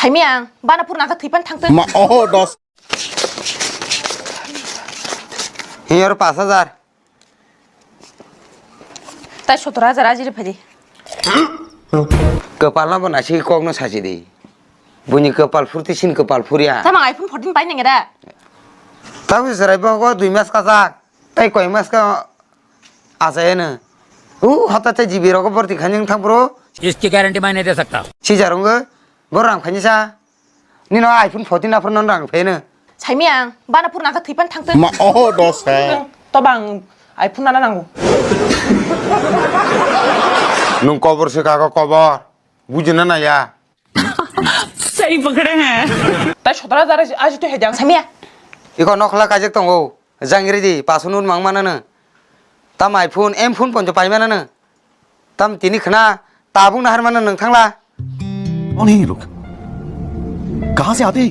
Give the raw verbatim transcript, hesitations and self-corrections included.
Saimiyang, bana phuru nangkha thwipan thangtwi. Ma, oho, dos. Hiyor pas hajar. Tai sotor hajar ajiri phadi. Kwpal no bo naisik kok no sachi di. Buini kwpal phurti sin kwpal phurya. Tamang iPhone fourteen pai nang da. Tabu serai bo go dui mas kajak. Tai koi mas ka achaye no. U hota te G B rogo borti khanjing thang bro. इसकी गारंटी मैं नहीं दे सकता। Si jarung go. Bo rang phaini sa. Nino iPhone fourteen aphuru non rang pheno. Saimiyang, bana phuru nangkha thwipan thangtwi. Ma, oho, dos he. To bang iPhone nana nango. Nung kobor se kago kobor. Bujina na ya. सही पकड़े हैं। Tai sotor hajar aji to hejang. Saimiya. Iko nokhla kajek tongo. Jangri di, pasunun mang manano. Tam iPhone, M phone ponjo pai manano. Tam tini khna, tabung nahar mano nung thangla. कौन है ये लोग? कहाँ से आते हैं?